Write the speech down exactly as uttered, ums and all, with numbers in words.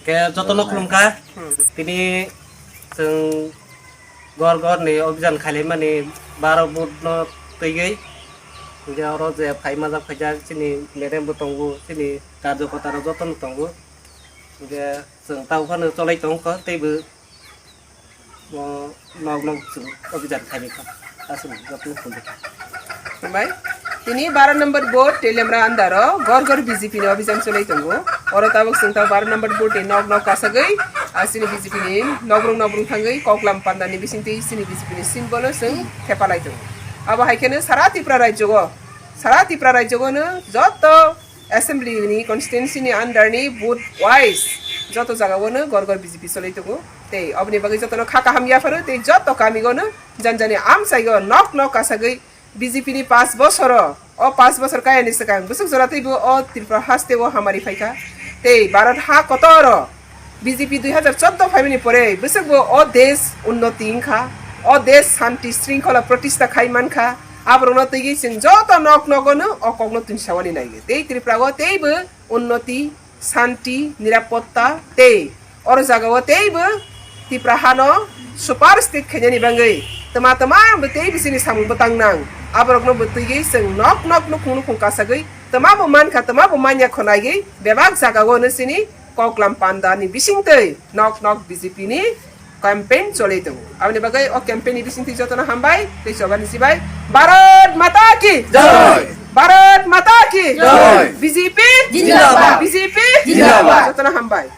Khe jotono khulumkha. Hmm. Tini chwng gor gor ni obhijan khailaimani baro vote no twiwi. Hingkhe oro je phai majak phaijak chini madam bo tongo, chini karjokota rok jotono tongo. Hingkhe chwng tamo phano cholai tongkha teibo. Bo nok nok chwng obhijan khaini kha. Aswk jotono khulumkha. Hambai. Tini baro number vote tei lemra andaro gor gor B J P ni obhijan cholai tongo. Oro tabuk chwng ta baro number vote ni nok nok kasagwi, ah, chini B J P ni nokrung nokrung thangwi koklam panda ni bisingtwi chini B J P ni symbol o chwng thepalai tongo. Abo hai kheno sara Tripura rajyo o, sara Tripura rajyo o no joto Assembly ni constituency ni under ni booth wise joto jaga o no gor gor B J P cholai tongo. Tei oboni bagwi joto no kha kaham yapharo tei joto kami o no jani jani amchai o nok nok kasagwi B J P ni paanch bosor o, o paanch bosor kaya ni swkang bwswk jora teibo o Tripura haste o hamari phaikha. Tei Bharat ha kotor o B J P dui hazar chordo phaimani pore bwswk bo o desh unnoti wngkha, o desh shanti shringkhola protista khai mankha. Aborokno twiwi chwng joto nok nogo no o kokno twinsawani naiwi. Tei Tripura o teibo unnoti, shanti, nirapotta tei oro jagao teibo Tripura hano super state khainani bagwi twma twma bo tei bisini samung bwtang nang. Aborokno bo twiwi chwng nok nok nukhung nukhung kasagwi twma bo mankha, twma bo manya khonaiwi bebak jagao no chini koklam panda ni bisingtwi nok nok B J P ni campaign cholai tongo. Aboni bagwi o campaign ni bisingtwi jotono hambai tei chobani sibai Bharat Mata ki Jai! Bharat Mata ki Jai! B J P Jindabad! B J P Jindabad! Jotono hambai.